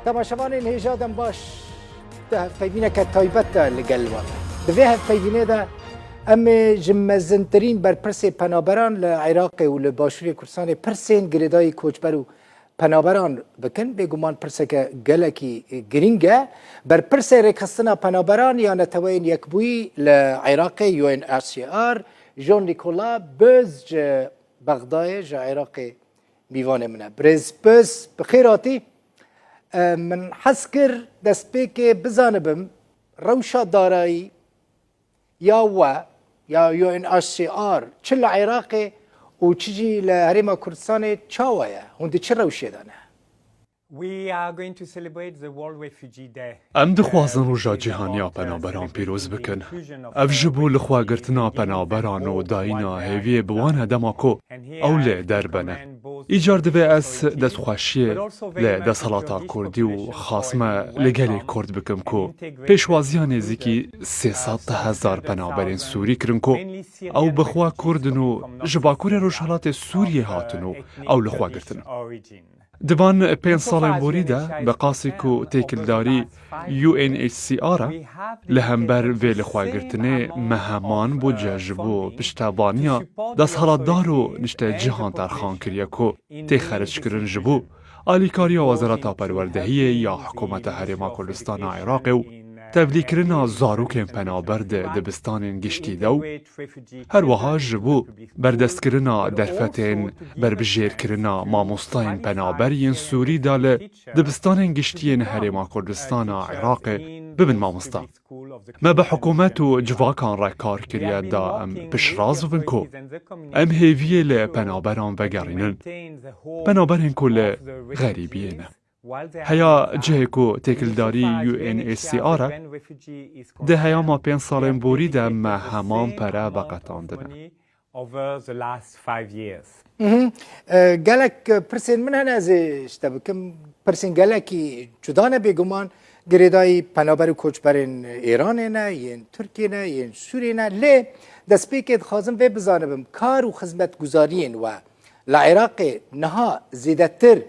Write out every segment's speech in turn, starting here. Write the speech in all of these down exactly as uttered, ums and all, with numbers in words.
Temaşevanên hêja dem baş, di hevpeyvîneke taybet de li gel we. Di vê hevpeyvînê de em ê ji mezintirîn berpirsê penaberan li Iraqê û li Başûrê Kurdistanê pirsên girêdayî koçber û penaberan bikin. Bêguman pirseke gelekî girîng e. Berpirsê rêkxistina penaberan ya Neteweyên Yekbûyî li Iraqê, U N H C R, Jean Nicolas Boez ji Bexdayê, ji Iraqê mîvanê min e. Birêz Boez, bi xêr hatî. E, min hez kir destpêkê bizanibim, rewşa darayî ya we, ya U N H C R, çi li Iraqê û çi jî li Herêma Kurdistanê çawa ye? Hûn di çi rewşê de ne? We are going to celebrate the World Refugee Day. Em dixwazin Roja Cîhanî ya Penaberan pîroz bikin. Ev ji bo lixwegirtina penaberan û dayîna hêviyê bi wan e, dema ku ew lê derbene. Îcar divê ez destxweşiyê li desthilata Kurdî û xasme li gelê Kurd bikim ku pêşwaziya nêzîkî sê sed hezar penaberên Sûrî kirin ku ew bi xwe Kurd in û ji Bakurê Rojhilatê Sûriyê hatin û ew li xwe girtin. Di van pênc salên borî de, bi qasî ku têkildarî U N H C R e, li hember vê lixwegirtinê me heman budce ji bo piştevaniya desthilatdar û niştecihan terxan kiriye ku tê xerckirin ji bo alîkariya Wezareta Perwerdehiyê ya Hikûmeta Herêma Kurdistana Iraqê û tevlîkirina zarokên penaber di dibistanên giştî de û her wiha ji bo berdestkirina derfetên berbijêrkirina mamostayên penaber yên Sûrî de li dibistanên giştî yên Herêma Kurdistana Iraqê bibin mamosta. Me bi hikûmet û civakan re kar kiriye da em piştrast bibin ku em hêviyê li penaberan vegerînin. Penaberên ku li xerîbiyê ne. Heya cihê ku têkildarî U N H C R e, di heyama pênc salên borî de me heman pere veqetandine. Over the last five years. Mhm. E, gelek, e, pirsên min hene, ez ê ji te bikim. Pirsên gelekî cuda ne bêguman. Girêdayî penaber û koçberên Îranê ne, yên Tirkiyê ne, yên Sûriyê ne. Lê destpêkê dixwazim vê bizanibim, kar û xizmetguzariyên we li Iraqê niha zêdetir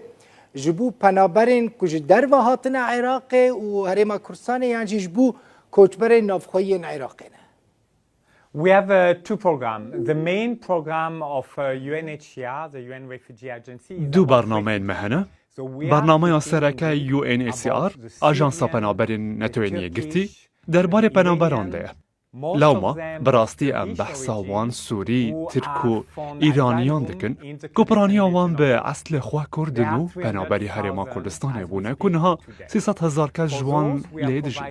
ji bo penaberên ku ji derve hatine Iraqê û Herêma Kurdistanê, yan jî ji bo koçberên navxweyî yên Iraqê ne? We have, uh, two program. The main program of, uh, U N H C R, the U N Refugee Agency, is Du about bernameyên me hene. So we are Bernameya speaking sereke with U N H C R, about the Ajansa Syrian Penaberên Netewên Yekgirtî, derbarê penaberan de ye. Lewma, bi rastî em behsa wan Sûrî, Tirk û Îraniyan dikin, ku piraniya wan bi eslê xwe Kurd in û penaberî Herêma Kurdistanê bûne, ku niha sê sed hezar kes ji wan lê dijîn.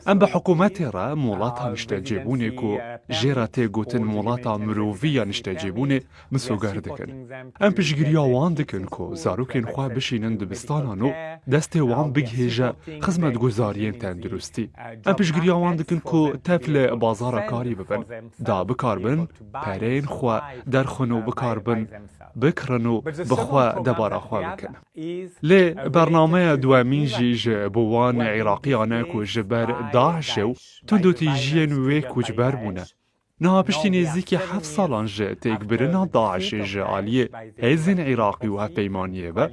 Em bi hikûmetê re molata niştecêbûnê, ku jê re tê gotin molata mirovî ya niştecêbûnê, misoger dikin. Em piştgiriya wan dikin ku zarokên xwe bişînin dibistanan û destê wan bigihêje xizmetguzariyên tenduristî. Em piştgiriya wan dikin ku tev li bazara karî bibin, da bikarbin pereyên xwe derxin û bikarbin bikirin û bi xwe debara xwe bikin. Lê bernameya duwemîn jî ji bo wan Îraqiyan e ku ji ber DAIŞê û tundûtîjiyên wê koçber bûne. Niha piştî nêzîkî heft salan ji têkbirina DAIŞê ji aliyê hêzên Iraqî û hevpeymaniyê ve,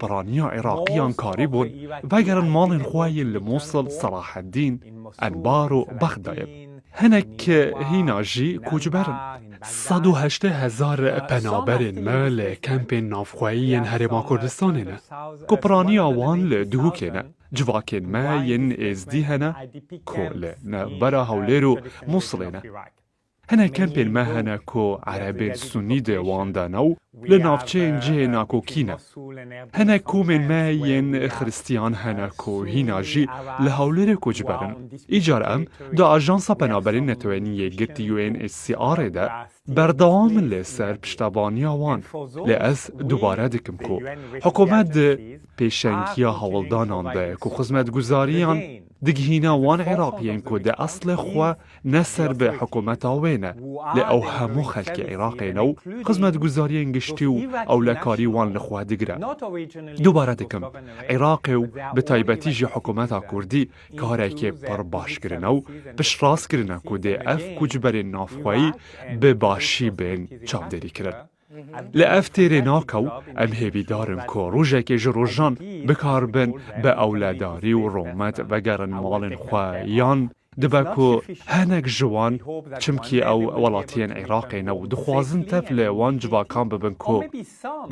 piraniya Iraqiyan karîbûn vegerin malên xwe yên li Mûsil, Selaheddîn, Enbar û Bexdayê. Hinek hîna jî koçber in. Sed û heştê hezar penaberên me li kempên navxweyî yên Herêma Kurdistanê ne, ku piraniya wan li Duhokê ne. Civakên me yên Êzdî hene ku li navbera Hewlêr û Mûsilê ne. Hinek kempên me hene ku Erebên Sunî di wan de ne û li navçeyên cihê nakokî ne. Hinek komên me yên Xiristiyan hene ku hîna jî li Hewlêrê koçber in. Îcar em di Ajansa Penaberên Neteweyên Yekgirtî U N H C R ê de berdewam in li ser piştevaniya wan. Lê ez dubare dikim ku hikûmet di pêşengiya hewldanan de ku xizmetguzariyan digihîne wan Iraqiyên ku di eslê xwe ne ser bi hikûmeta wê ne, lê ew hemû xelkê Iraqê ne û xizmetguzariyên giştî û ewlekarî wan li xwe digire. Dubare dikim, Iraqê û bi taybetî jî hikûmeta Kurdî karekê pir baş kirine û piştrast kirine ku dê ev koçberên navxweyî bi başî bên çavdêrî kirin. Li ev têrê nakew, em hêvîdar in ku rojekê ji rojan bikaribin bi ewledarî û rûmet vegerin malên xwe, yan dibe ku hinek ji wan, çimkî ew welatiyên Iraqê ne û dixwazin tev li wan civakan bibin ku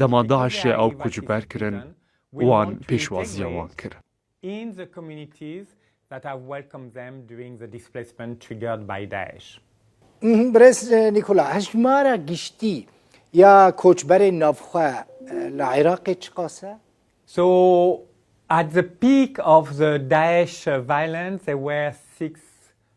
dema DAIŞê ew koçber kirin, wan pêşwaziya wan kir. In the communities that have welcomed them during the displacement triggered by Daesh. Mhm, Birêz, e, Nîkola, hejmara giştî ya koçberên navxwe, e, li Iraqê çiqas e? So, at the peak of the Daesh, uh, violence, there were six,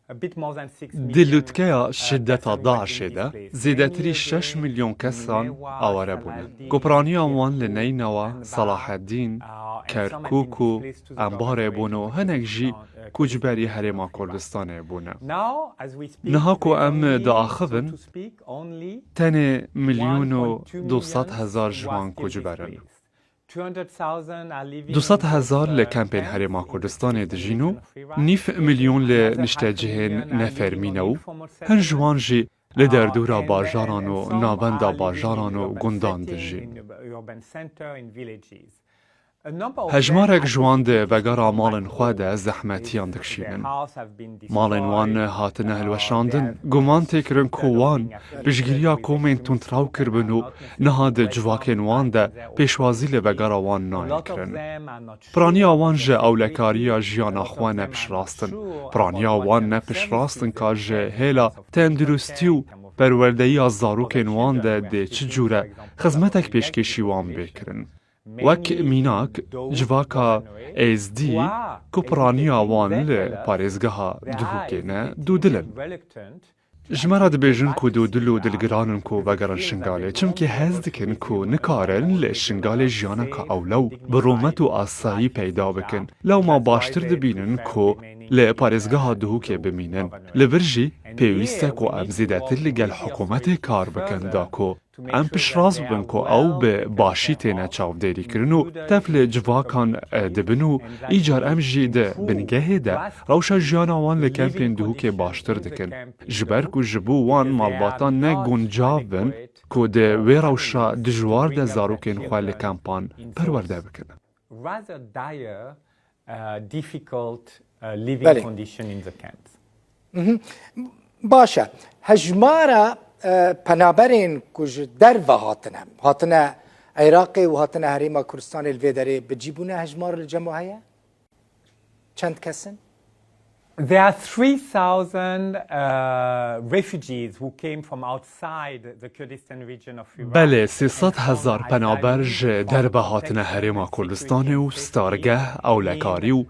a bit more than six million, Di lûtkeya uh, şideta DAIŞê de zêdetirî şeş milyon kesan aware bûne. Ku piraniya wan li Neynewa, Selaheddîn, Kerkûk û Enbarê bûn û hinek jî koçberî Herêma Kurdistanê bûne. Niha ku em diaxivin, tenê milyon û du sed hezar ji wan koçber in. Du sed hezar li kempên Herêma Kurdistanê dijîn û nîv milyon li niştecihên nefermî ne û hin ji wan jî li derdora bajaran û navenda bajaran û gundan dijîn. Hejmarek ji wan di vegera malên xwe de zehmetiyan dikişînin. Malên wan hatine hilweşandin. Guman tê kirin ku wan piştgiriya komên tundraw kiribin û niha di civakên wan de pêşwazî li vegera wan nayê kirin. Piraniya wan ji ewlekariya jiyana xwe ne piştrast in. Piraniya wan ne piştrast in ka ji hêla tenduristî û perwerdeyiya zarokên wan de dê çi cûre xizmetek pêşkêşî wan bê kirin. Wek mînak, civaka Êzdî ku piraniya wan li parêzgeha Duhokê ne, dûdil in. Ji me re dibêjin ku dûdil û dilgiran in ku vegerin Şingalê, çimkî hez dikin ku nikarin li Şingalê jiyaneke ewle û bi rûmet û asayî peyda bikin. Lewma baştir dibînin ku li parêzgeha Duhokê bimînin. Li vir jî pêwîst e ku em zêdetir li gel hikûmetê kar bikin da ku em piştrast bibin ku ew bi başî têne çavdêrîkirin û tev li civakan, e, dibin û îcar em jî di bingehê de rewşa jiyana wan li kempên Duhokê baştir dikin. Ji ber ku ji bo wan malbatan ne guncav bin ku di wê rewşa dijwar de zarokên xwe li kempan perwerde bikin. Rather dire, uh, difficult, uh, living Belê. Condition in the camps. Mhm. Baş e. Hejmara, e, penaberên ku ji derve hatine, hatine Iraqê û hatine Herêma Kurdistanê li vê derê bi cî bûne hejmar li cem we heye? Çend kes in? There are three thousand, uh, refugees who came from outside the Kurdistan region of Iraq. Belê, sê sed hezar penaber ji derve hatine Herêma Kurdistanê û stargeh, ewlekarî û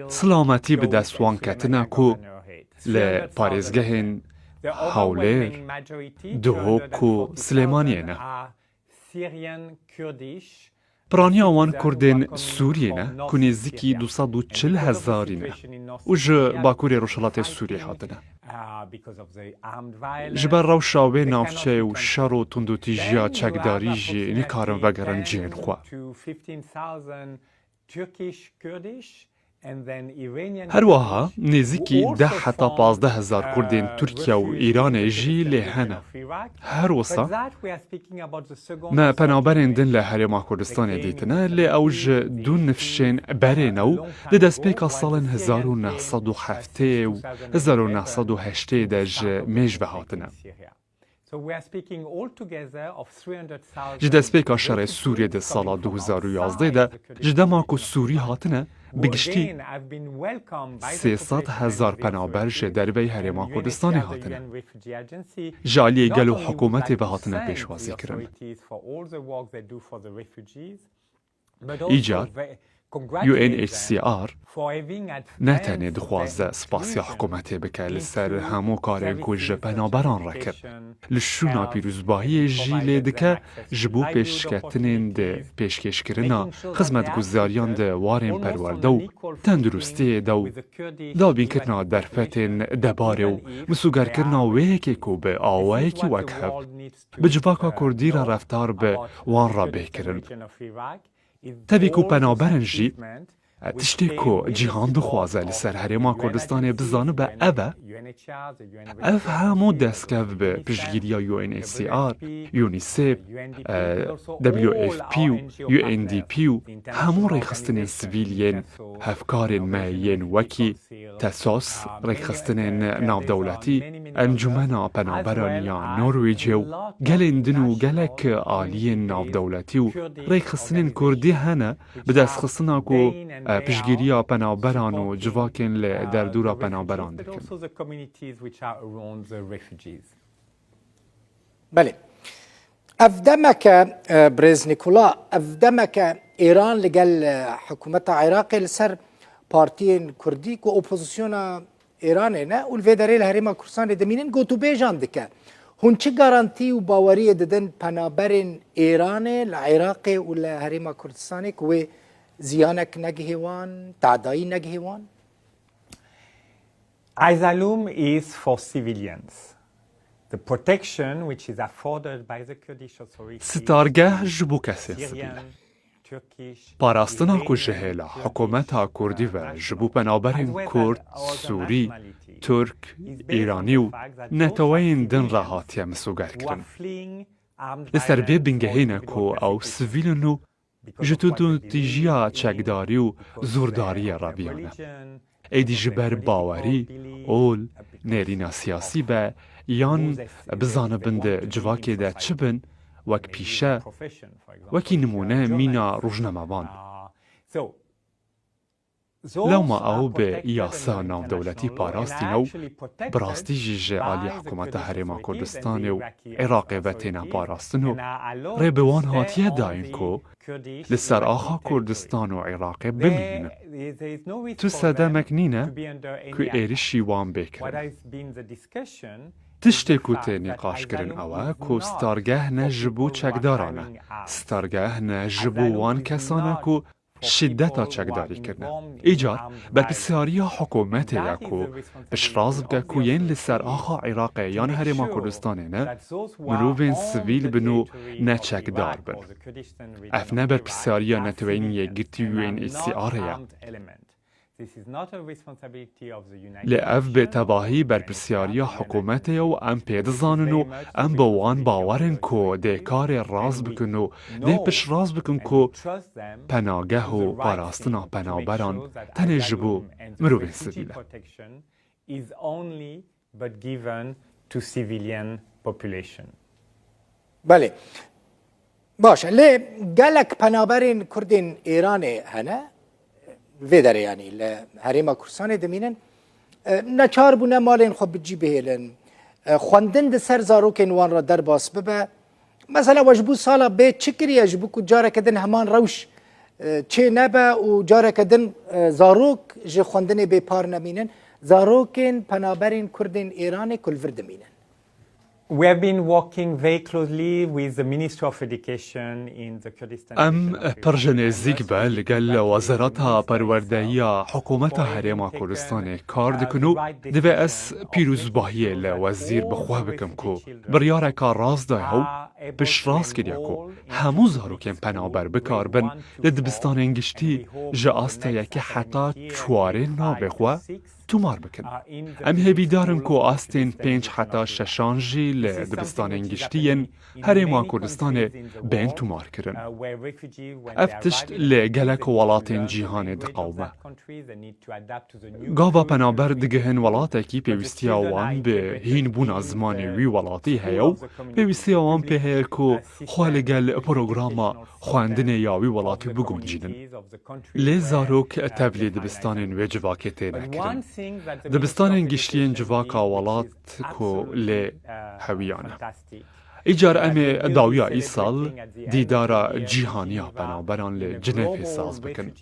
silametî bi dest wan ketine ku li parêzgehên Hewlêr, Duhok û Silêmaniyê ne. Piraniya wan Kurdên Sûriyê ne ku nêzîkî du sed û çil hezarî ne û ji Bakurê Rojhilatê Sûriyê hatine. Ji ber rewşa wê navçeyê û şer û tundûtîjiya çekdarî jî nikarin vegerin cihên xwe. Her wiha nêzîkî deh heta pazdeh hezar Kurdên Tirkiye û Îranê jî lê hene. Her wisa me penaberên din li Herêma Kurdistanê dîtine, lê ew ji du nifşên berê ne û di destpêka salên hezar û neh sed û heftê û hezar û neh sed û heştê de ji mêj ve hatine. Ji destpêka şerê Sûriyê di sala du hezar û yazdeh de, ji dema ku Sûrî hatine, bi giştî sê sed hezar penaber ji derveyî Herêma Kurdistanê hatine. Ji aliyê gel û hikûmetê ve hatine pêşwazî kirin. Îcar U N H C R ne tenê dixwaze spasiya hikûmetê bike li ser hemû karên ku ji penaberan re kir, li şûna pîrozbahiyê jî lê dike ji bo pêşketinên di pêşkêşkirina xizmetguzariyan di warên perwerde û tenduristiyê de û dabînkirina derfetên debarê û misûgerkirina wê yekê ku bi awayekî wekhev bi civaka Kurdî re reftar bi wan re bê kirin. Tevî ku penaberin jî Tiştê ku cîhan dixwaze li ser Herêma Kurdistanê bizanibe ev e, ev hemû destkev bi piştgiriya U N H C R, UNICEF, W F P û U N D P û hemû rêxistinên sivîl yên hevkarên me yên wekî TESOS, rêxistinên navdewletî, Encûmena Penaberan ya Norwêcê û gelên din û gelek aliyên navdewletî û rêxistinên kurdî hene, bi destxistina ku, e, piştgiriya penaberan û civakên li derdora penaberan dikin. Belê. Ev demeke, e, birêz Nîkola, ev demeke Îran li gel, e, hikûmeta Iraqê li ser partiyên kurdî ku opozisyona Îranê ne û li vê derê li Herêma Kurdistanê dimînin, gotûbêjan dike. Hûn çi garantî û baweriyê didin penaberên Îranê li Iraqê û li Herêma Kurdistanê ku wê ziyanek negihê wan, tadayî negihê wan? Aizalûm is for civilians. The protection which is afforded by the Kurdish Authority, Sitargeh ji bo kesên sivîl e. Parastina ku ji hêla hikûmeta kurdî ve ji bo penaberên kurd, sûrî, tirk, îranî û neteweyên din re hatiye misogerkirin. Li ser vê bingehê ne ku ew sivîl in û ji tundûtîjiya çekdarî û zûrdariyê re biyane. Êdî ji ber bawerî, ol, nêrîna siyasî be yan bizanibin di civakê de çi bin, wek pîşe, wekî nimûne mîna rojnamevan. Lewma ew bi yasa navdewletî parastîne û bi rastî jî ji alî hikûmeta Herêma Kurdistanê û Iraqê ve têne parastin û rê bi wan hatiye dayîn ku li ser axa Kurdistan û Iraqê bimînin. Tu sedemek nîne ku êrişî wan bê kirin. Tiştê ku tê nîqaşkirin ew e ku sitargeh ne ji bo çekdaran e. Sitargeh ne ji bo wan kesan e ku şîdeta çekdarî kirine. Îcar berpirsiyariya hikûmetê ye ku piştrast bike ku yên li ser axa Iraqê yan Herêma Kurdistanê ne, mirovên sivîl bin û ne çekdar bin. Ev ne berpirsiyariya Neteweyên Yekgirtî U N H C R ye. Lê ev bêtevahî berpirsiyariya hikûmetê ye û em pê dizanin û em bi wan bawer in ku dê karê rast bikin û dê piştrast bikin ku penageh û parastina penaberan tenê ji bo mirovên sivîl e. But given to civilian population. Belê. Baş e. Lê gelek penaberên Kurdên Êranê hene, vê derê yanî li Herêma Kurdistanê dimînin. E, neçar bûne malên xwe bi cî bihêlin. E, xwendin di ser zarokên wan re derbas bibe. Mesela we ji bo sala bê çi kiriye ji bo ku careke din heman rewş, e, çê nebe û careke din, e, zarok ji xwendinê bêpar nemînin? Zarokên penaberên Kurdên Êranê ku li vir dimînin. We have been working very closely with the Ministry of Education in the Kurdistan. Em pir ji nêzîk be li gel Wezareta Perwerdeyiya Hikûmeta Herêma Kurdistanê kar dikin û divê ez pîrozbahiyê li wezîr bi xwe bikim ku biryareka rast daye û piştrast kiriye ku hemû zarokên penaber bikarbin li dibistanên giştî ji asta yekê heta çwarê navê xwe tomar bikin. Em hêvîdar in ku astên pênc heta şeşan jî li dibistanên giştî yên Herêma Kurdistanê bên tomarkirin. Ev tişt li gelek welatên cîhanê diqewime. Gava penaber digihin welatekî, pêwîstiya wan bi hînbûna zimanê wî welatî heye û pêwîstiya wan pê heye ku xwe li gel programa xwendinê ya wî welatî biguncînin. Lê zarok tevlî dibistanên wê civakê têne kirin. Dibistanên giştî yên civaka welat ku lê hewiyane. Îcar em ê dawiya îsal dîdara cîhanî ya penaberan li Cinevê saz bikin.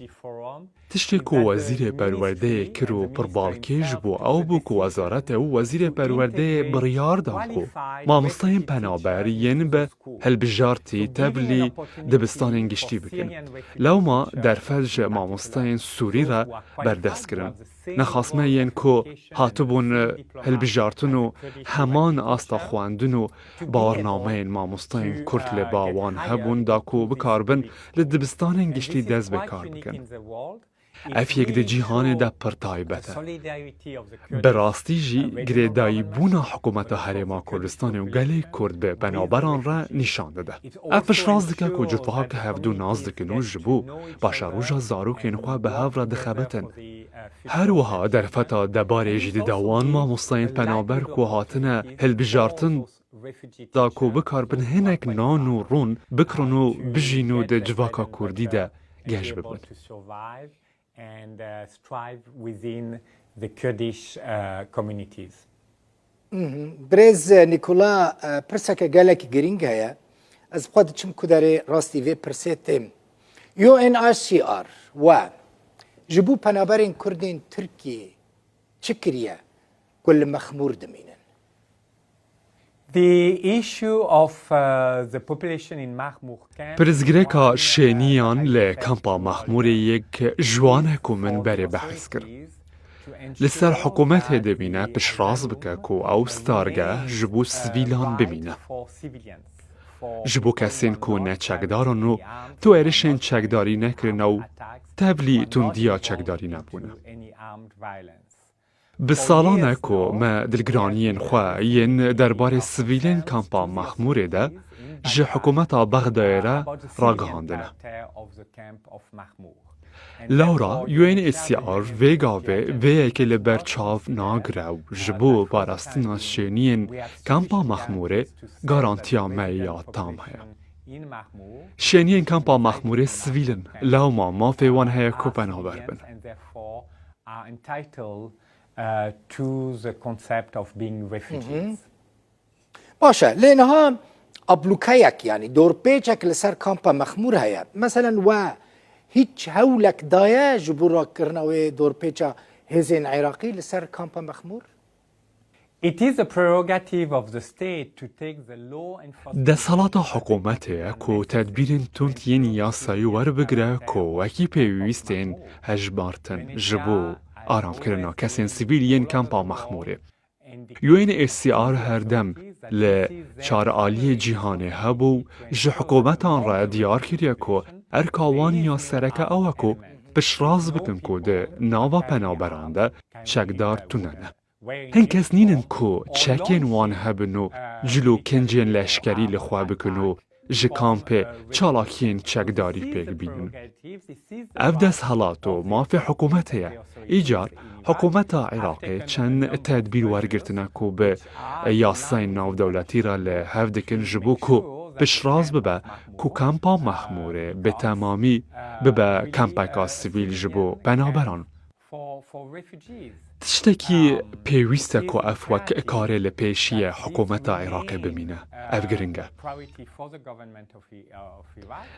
Tiştê ku Wezîrê Perwerdeyê kir û pirbalkêş bû ew bû ku wezarete û Wezîrê Perwerdeyê biryar dan ku mamosteyên penaber yên bi hilbijartî tevlî dibistanên giştî bikin. Lewma derfet ji mamosteyên Sûrî re berdest kirin. Nexasme yên ku hatibûn hilbijartin û heman asta xwendin û bawarnameyên mamosteyên Kurd li ba wan hebûn da ku bikaribin li dibistanên giştî dest bi kar bikin. Ev yek di cîhanê de pir taybet e. Bi rastî jî girêdayîbûna hikûmeta Herêma Kurdistanê û gelê Kurd bi penaberan re nîşan dide. Ev piştrast dike ku civak hevdû nas dikin û ji bo paşeroja zarokên xwe bi hev re dixebitin. Her wiha derfeta debarê jî dide wan mamosteyên penaber ku hatine hilbijartin da ku bikarbin hinek nan û rûn bikirin û bijîn û di civaka kurdî de geş bibin. And uh, strive within the Kurdish uh, communities. Birêz Nîkola, pirseke gelek girîng heye. Ez bi xwe diçim ku derê rastî vê pirsê têm. U N H C R we ji bo penaberên Kurdên Tirkiyê çi kiriye ku li Mexmûr dimînin? The issue of uh, the population in Mahmur camp Pirsgirêka şêniyan li kampa Mexmûrê yek ji wan e ku min berê behs kir. Li ser hikûmetê dimîne piştrast bike ku ew stargeh ji bo sivîlan bimîne. Ji bo kesên ku ne çekdar in û tu êrişên çekdarî nekirine û tevlî tundiya çekdarî nebûne. Bi salan e ku me dilgiraniyên xwe yên derbarê sivîlên kampa Mexmûrê de ji hikûmeta Bexdayê re ragihandine. Lewra U N H C R vê gavê vê yekê li ber çav nagire û ji bo parastina şêniyên kampa Mexmûrê garantiya me ya tam heye. Şêniyên kampa Mexmûrê sivîl in, lewma mafê wan heye ku penaber bin. uh, to the concept of being refugees. Baş e, lê niha ablûkeyek, yanî dorpêçek li ser kampa Mexmûr heye. Meselen we hîç hewlek daye ji bo rakirina wê dorpêça hêzên Iraqî li ser kampa Mexmûr? It is the prerogative of the state to take the law enforcement. Desthilata hikûmetê ye ku tedbîrên tund yên yasayî werbigire ku wekî pêwîstên hejmartin ji bo aramkirina kesên sivîl yên kampa Mexmûrê. U N H C R her dem li çar aliyê cîhanê hebû û ji hikûmetan re diyar kiriye ku erka wan ya sereke ew e ku piştrast bikin ku di nava penaberan de çekdar tune ne. Hin kes nînin ku çekên wan hebin û cil û kincên leşkerî li xwe bikin û ji kampê çalakiyên çekdarî pêk bînin. Ev desthilat û mafê hikûmetê ye. Îcar hikûmeta Iraqê çend tedbîr wergirtine ku bi yasayên navdewletî re li hev dikin ji bo ku piştrast bibe ku kampa Mexmûrê bi temamî bibe kampeka sivîl ji bo penaberan. Tiştekî pêwîst e ku ev wek karê li pêşî ye hikûmeta Iraqê bimîne. Ev giring e.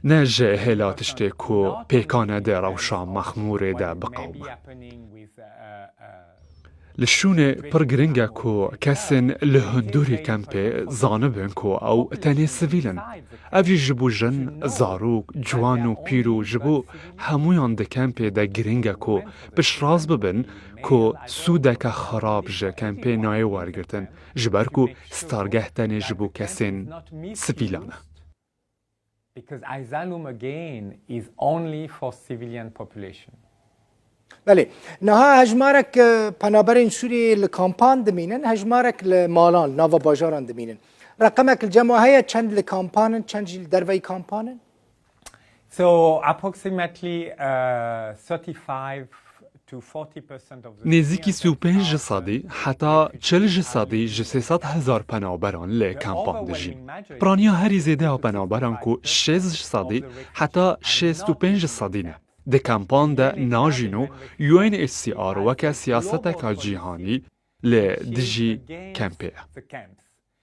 Ne ji hêla tiştê ku pêkan e di rewşa Mexmûrê de biqewime. Li şûnê pir giring e ku kesên li hundurî kempê zanibin ku ew tenê sivîl in. Ev jî ji bo jin, zarok, ciwan û pîr û ji bo hemûyan di kempê de giring e ku piştrast bibin ku sûdeke xirab ji kempê nayê wergirtin, ji ber ku stargeh tenê ji bo kesên sivîlan e. Because Ayzalum again is only for civilian population. Belê, niha hejmarek e, penaberên Sûriyeyê li kampan dimînin, hejmarek li malan, nava bajaran dimînin. Reqemek li cem we heye, çend li kampan in, çend jî li derveyî kampan in? So approximately uh, thirty-five to forty percent of the Nêzîkî sî û pênc ji sedî heta çil ji sedî ji sê sed hezar penaberan li kampan dijîn. Piraniya herî zêde ya penaberan ku şêst ji sedî heta şêst û pênc ji sedî ne, di kampan de najîn û U N H C R weke siyaseteka cîhanî li dijî kempê ye.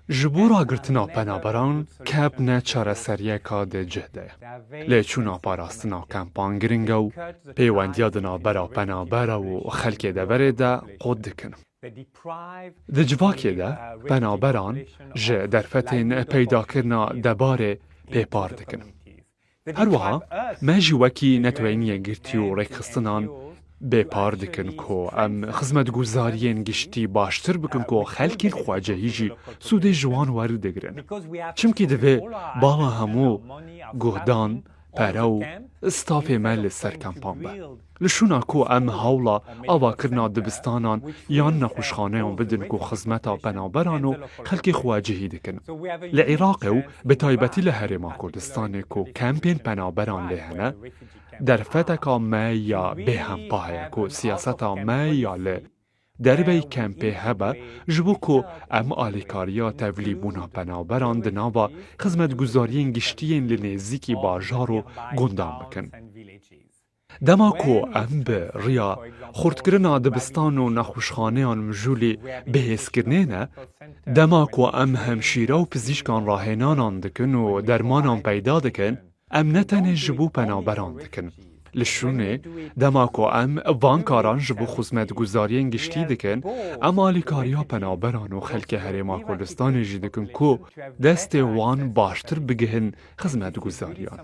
Ji bo ragirtina penaberan, kemp ne çareseriyeka di cih de ye. Lê çûna parastina kempan giring e û pêwendiya di navbera penaber û xelkê deverê de qut dikin. Di civakê de penaberan ji derfetên peydakirina debarê bêpar dikin. Her wiha me jî wekî Neteweyên Yekgirtî û Rêkxistinan bêpar dikin ku em xizmetguzariyên giştî baştir bikin ku xelkên xwecihî jî sûdê ji wan werdigrin. Çimkî divê bala hemû guhdan pere û stafê me li ser kampan be. Li şûna ku em hewla avakirina dibistanan yan nexweşxaneyan bidin ku xizmeta penaberan û xelkê xwe cihî dikin. Li Iraqê û bi taybetî li Herêma Kurdistanê ku kempên penaberan lê hene, derfeteka me ya bêhempa heye ku siyaseta me ya li derveyî kempê hebe, ji bo ku em alîkariya tevlîbûna penaberan di nava xizmetguzariyên giştiyên li nêzîkî bajar û gundan bikin. Dema ku em bi riya xurtkirina dibistan û nexweşxaneyan mijûlî bihêzkirinê ne, dema ku em hemşîre û pizîşkan rahênanan dikin û dermanan peyda dikin, em ne tenê ji bo penaberan dikin. Li şûnê, dema ku em van karan ji bo xizmetguzariyên giştî dikin, em alîkariya penaberan û xelkê Herêma Kurdistanê jî dikin ku destê wan baştir bigihin xizmetguzariyan.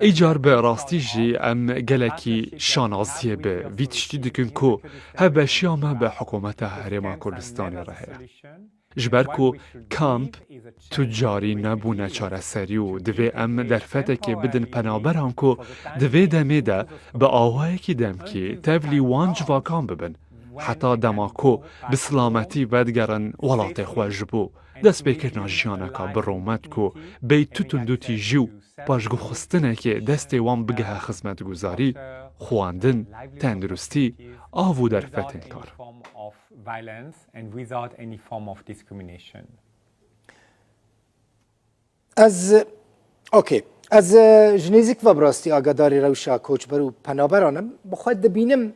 Îcar bi rastî jî em gelekî şanaziyê bi vî tiştî dikin ku hevbeşiya me bi hikûmeta Herêma Kurdistanê re heye. Ji ber ku kamp tucarî nebûne çareserî û divê em derfetekê bidin penaberan ku di vê demê de bi awayekî demkî tevlî wan civakan bibin, heta dema ku bi silametî vedigerin welatê xwe ji bo destpêkirina jiyaneka bi rûmet ku bêyî tut û tîjî û paşguxistinekê destê wan bigihe xizmetguzarî, xwendin, tenduristî, av û derfetên kar. Ez, okey. Ez e, ji nêzîk ve bi rastî agadarî rewşa koçber û penaberan im. Bi xwe dibînim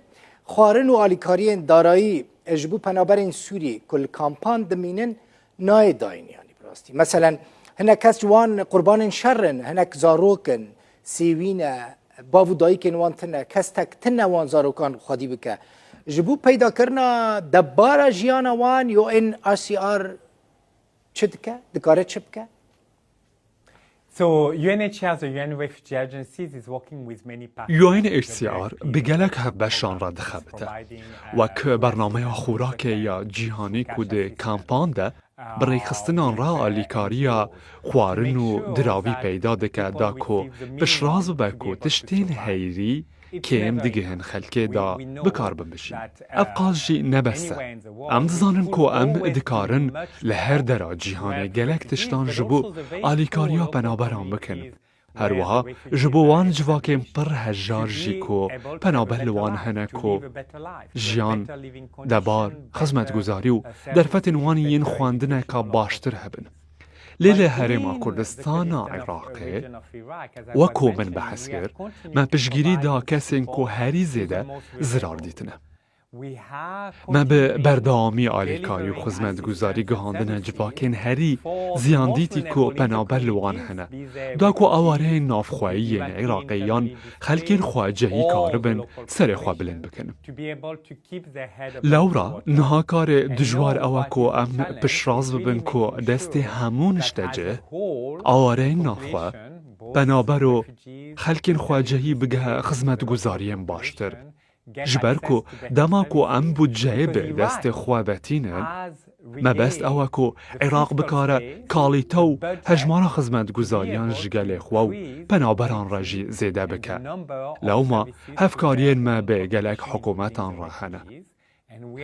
xwarin û alîkariyên darayî e, ji bo penaberên Sûrî ku li kampan dimînin nayê dayîn, yanî bi rastî. Meselen, hinek kes ji wan qurbanên şer in, hinek zarok in, sêwî ne, bav û dayikên wan tune, kes tek tune wan zarokan xwedî bike. Ji bo peydakirina debara jiyana wan, U N H C R çi dike? Dikare çi bike? So U N H C R, the U N Refugee Agencies, is working with many partners. U N H C R bi gelek hevbeşan re dixebite. Wek bernameya xûrakê ya cîhanî ku di kampan de bi rêxistinan re alîkariya xwarin û diravî peyda dike da ku piştrast bibe ku tiştên heyrî kêm digihin xelkê da bikar bibijin. Ev qas jî ne bes e. Em dizanin ku em dikarin li her dera cîhanê gelek tiştan ji bo alîkariya penaberan bikin. Her wiha ji bo wan civakên pir hejar jî ku penaber li wan hene ku jiyan, debar, xizmetguzarî û derfetên wan yên xwendineka baştir hebin. Lê li Herêma Kurdistana Iraqê, wek ku min behs kir, me piştgirî da kesên ku herî zêde zirar dîtine. Me bi berdewamî alîkarî û xizmetguzarî gihandine civakên herî ziyandîtî ku penaber li wan hene, da ku awareyên navxweyî yên Iraqê yan xelkên xwecehî karibin serê xwe bilind bikin. Lewra niha karê dijwar ew e ku em piştrast bibin ku destê hemû niştecih, awareyên navxwe, penaber û xelkên xwecehî bigihe xizmetguzariyên baştir. Ji ber ku dema ku em budceyê bi destê xwe vetînin, mebest ew e ku Iraq bikare kalîte û hejmara xizmetguzariyan ji gelê xwe û penaberan re jî zêde bike. Lewma hevkariyên me bi gelek hikûmetan re hene.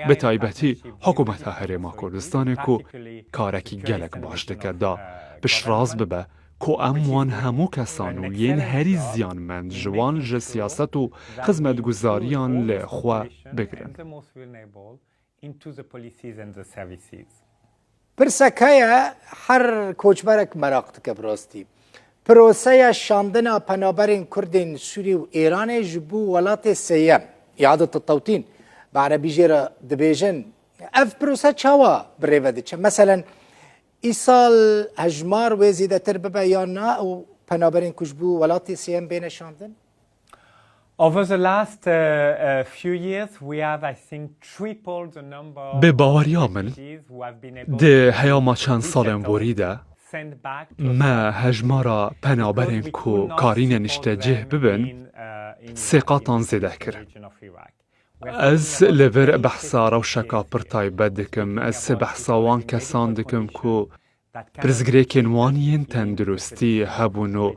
Bi taybetî hikûmeta Herêma Kurdistanê ku karekî gelek baş dike da piştrast bibe ku em wan hemû kesan û yên herî ziyanmend ji wan ji siyaset û xizmetguzariyan li xwe bigirin. Pirsek heye, her koçberek meraq dike bi rastî. Proseya şandina penaberên Kurdên Sûrî û Êranê ji bo welatê sêyem, îadet tewtîn, bi erebî jê re dibêjin, ev prose çawa bi rê ve diçe? Meselen, îsal hejmar wê zêdetir bibe yan na û penaberên ku ji bo welatê sêyem bêne şandin? Over the last uh, uh, few years, we have, I think, tripled the number of Bi baweriya min, di heyama çend salên borî de me hejmara penaberên ku karîne niştecih bibin sê qatan zêde kir. Ez li vir behsa rewşeka pir taybet dikim. Ez behsa wan kesan dikim ku Pirsgirêkên wan yên tenduristî hebûn û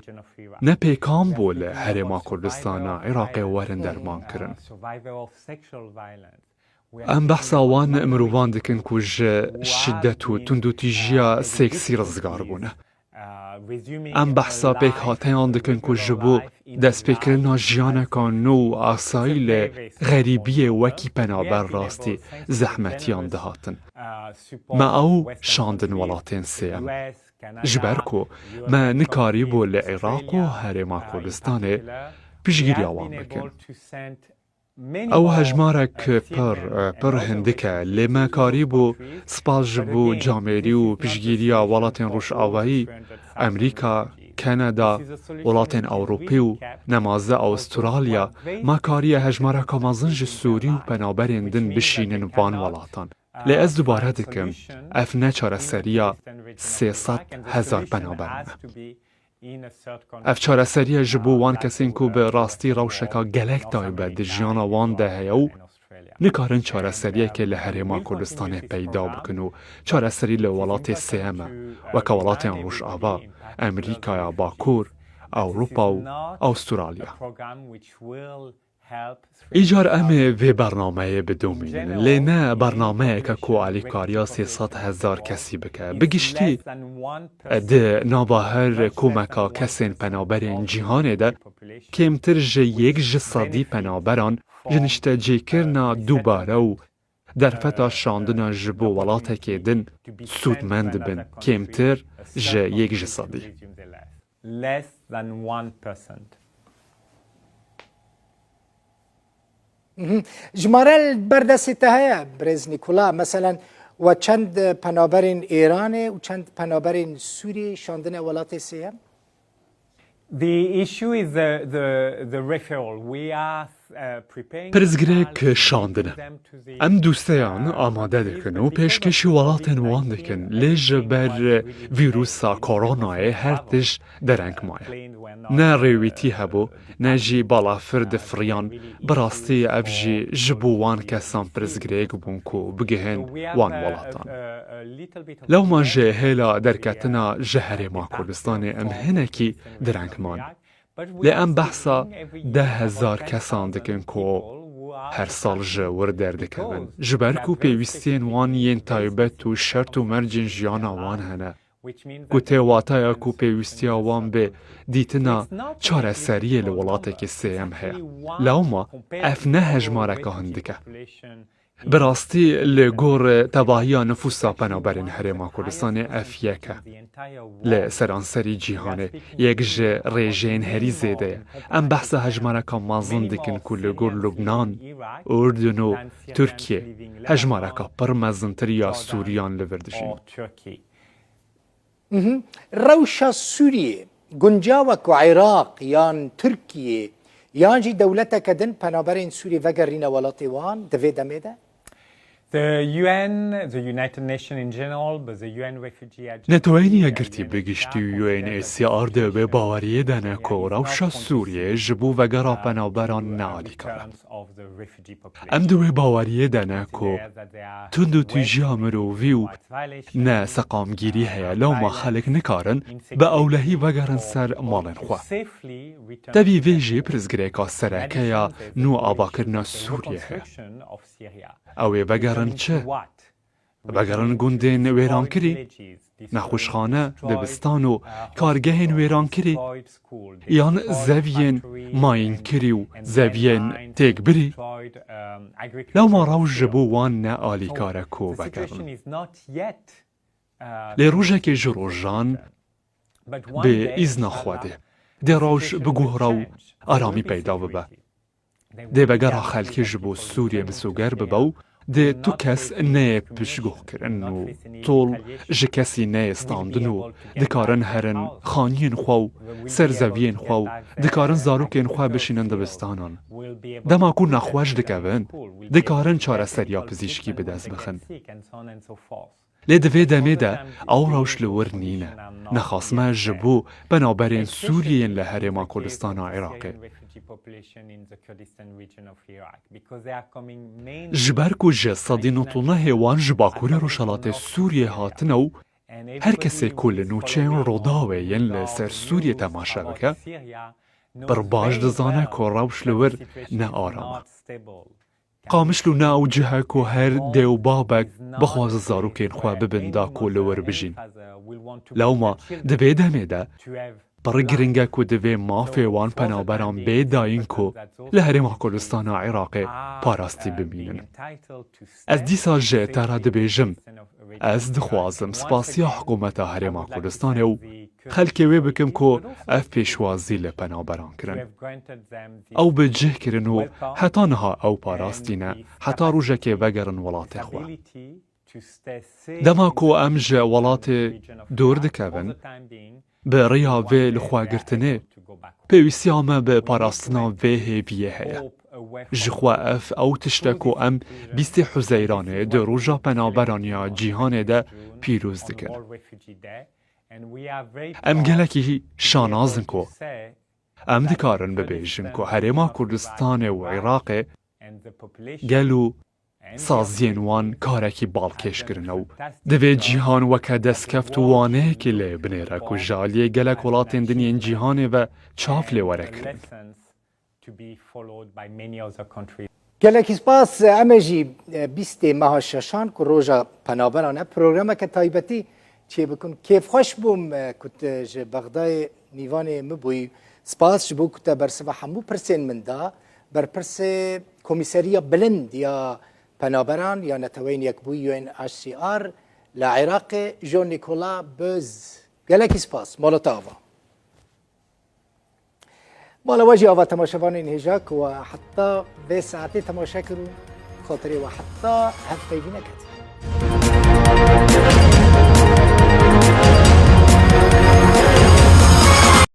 ne pêkan bû li Herêma Kurdistana Iraqê werin dermankirin. Em behsa wan mirovan dikin ku ji şîdet û tundûtîjiya seksî rizgar bûne. Em behsa pêkhateyan dikin ku ji bo destpêkirina jiyaneka nû û asayî li xerîbiyê wekî penaber rastî zehmetiyan dihatin. Me ew şandin welatên sêyem. Ji ber ku me nikarîbû li Iraq û Herêma Kurdistanê piştgiriya wan bikin. Ew hejmarek pir, pir hindik e, lê me karîbû spas ji bo camêrî û piştgiriya welatên Rojavayî, Amerîka, Kanada, welatên Ewropî û nemaze Awustralya, me kariye hejmareka mezin ji Sûrî û penaberên din bişînin van welatan. Lê ez dubare dikim, ev ne çareseriya sê sed hezar penaberan e. Ev çareseriya ji bo wan kesên ku bi rastî rewşeka gelek taybet di jiyana wan de heye û nikarin çareseriyekê li Herêma Kurdistanê peyda bikin û çareserî li welatê sêyem e, weke welatên Rojava, Amerîkaya Bakur, Ewropa û Awustralya. Îcar em ê vê bernameyê bidomînin, lê ne bernameyeke ku alîkariya sê sed hezar kesî bike. Bi giştî, di nava her komeka kesên penaberên cîhanê de kêmtir ji yek ji sedî penaberan ji niştecêkirina dubare û derfeta şandina ji bo welatekê din sûdmend dibin, kêmtir ji yek ji sedî. Mhm. Jimare li ber destê te heye, birêz Nîkola? Meselen, we çend penaberên Êranê û çend penaberên Sûriyê şandine welatê sêyem? The issue is the, the, the referral. We are, uh, preparing Pirsgirêk şandin e. Em dosteyan amade dikin û pêşkêşî welatên wan dikin, lê ji ber vîrusa koronayê her tişt dereng maye. Ne rêwîtî hebû, ne jî balafir difiriyan, bi rastî ev jî ji bo wan kesan pirsgirêk bûn ku bigihin wan welatan. Lewma ji hêla derketina ji Herêma Kurdistanê em hinekî direng man. Lê em behsa deh hezar kesan dikin ku her sal ji wir derdikevin. Ji ber ku pêwîstiyên wan yên taybet û şert û mercên jiyana wan hene. Ku tê wataya ku pêwîstiya wan bi dîtina çareseriyê li welatekî sêyem heye. Lewma ev ne hejmareka hindik e. Bi rastî li gor tevahiya nifûsa penaberên Herêma Kurdistanê ev yek e. Li seranserî cîhanê yek ji rêjeyên herî zêde ye. Em behsa hejmareka mezin dikin ku li gor Lubnan, Urdun û Tirkiye hejmareka pir mezintir ya Sûriyan li vir dijîn. Mhm. Rewşa Sûriyê guncaw e ku Iraq yan Tirkiye yan jî dewleteke din penaberên Sûriyê vegerîne welatê wan di vê demê de? The U N, the United Nations in general, but the U N Refugee Agency. Neteweyên Yekgirtî bi giştî û U N H C R di wê baweriyê de ne ku rewşa Sûriyê ji bo vegera penaberan ne alîkar e. Em di wê baweriyê de ne ku tundûtîjiya mirovî û ne seqamgîrî heye, lewma xelk nikarin bi ewlehî vegerin ser malên xwe. Tevî vê jî pirsgirêka sereke ya nû avakirina Sûriyê heye. Ew ê vegerin çi? Vegerin gundên wêrankirî, nexweşxane, dibistan û kargehên wêrankirî, yan zeviyên mayînkirî û zeviyên têkbirî? Lewma rewş ji bo wan ne alîkar e ku vegerin. Lê rojekê ji rojan bi îzna Xwedê dê rewş biguhre û aramî peyda bibe. Dê vegera xelkê ji bo Sûriyê misoger bibe û dê tu kes neyê piştguhkirin û tol ji kesî neyê standin û dikarin herin xaniyên xwe û ser zeviyên xwe û dikarin zarokên xwe bişînin dibistanan. Dema ku nexweş dikevin, dikarin çareseriya pizîşkî bi dest bixin. Lê di vê demê de ew rewş li wir nîne. Nexasme ji bo penaberên Sûriyê yên li Herêma Kurdistana Iraqê. Ji ber ku ji sedî nod û nehê wan ji bakurê rojhilatê Sûriyê hatine û Her kesê ku li nûçeyên Rûdawê yên li ser Sûriyê temaşe bike, pir baş dizane ku rewş li wir ne aram e. Qamişlo ne ew cih e ku her dê û babek bixwaze zarokên xwe bibin da ku li wir bijîn. Lewma di vê demê de pir giring e ku divê mafê wan penaberan bê dayîn ku li Herêma Kurdistana Iraqê parastî bimînin. Ez dîsa ji te re dibêjim, ez dixwazim spasiya hikûmeta Herêma Kurdistanê û xelkê wê bikim ku ev pêşwazî li penaberan kirin. Ew bi cih kirin û heta niha ew parastî ne, heta rojekê vegerin welatê xwe. Dema ku em ji welatê dûr dikevin, bi riya vê li xwe girtinê, pêwîstiya me bi parastina vê hêviyê heye. Ji xwe ev ew tişt e ku em bîstê Huzeyranê di Roja Penaberan ya Cîhanê de pîroz dikin. Em gelekî şanaz in ku em dikarin bibêjin ku Herêma Kurdistanê û Iraqê gel û saziyên wan karekî balkêş kirine û divê cîhan weke destkeftwaneyekê lê binêre ku ji aliyê gelek welatên din yên cîhanê ve çav lê were kirin. Gelekî spas. Em ê jî, e, bîstê meha şeşan ku roja penaberan e, programeke taybetî çêbikin. Kêfxweş bûm, e, ku tu ji Bexdayê mîvanê min bûyî. Spas ji bo ku te bersiva hemû pirsên min da. Berpirsê Komîseriya Bilind ya Penaberan ya Neteweyên Yekbûyî, U N H C R, li Iraqê, Jean Nicolas Böz. Gelekî spas. Mala te ava. Mala we jî ava, temaşevanên hêja ku we heta vê saetê temaşe kir û xatirê we heta hevpeyvî neketin.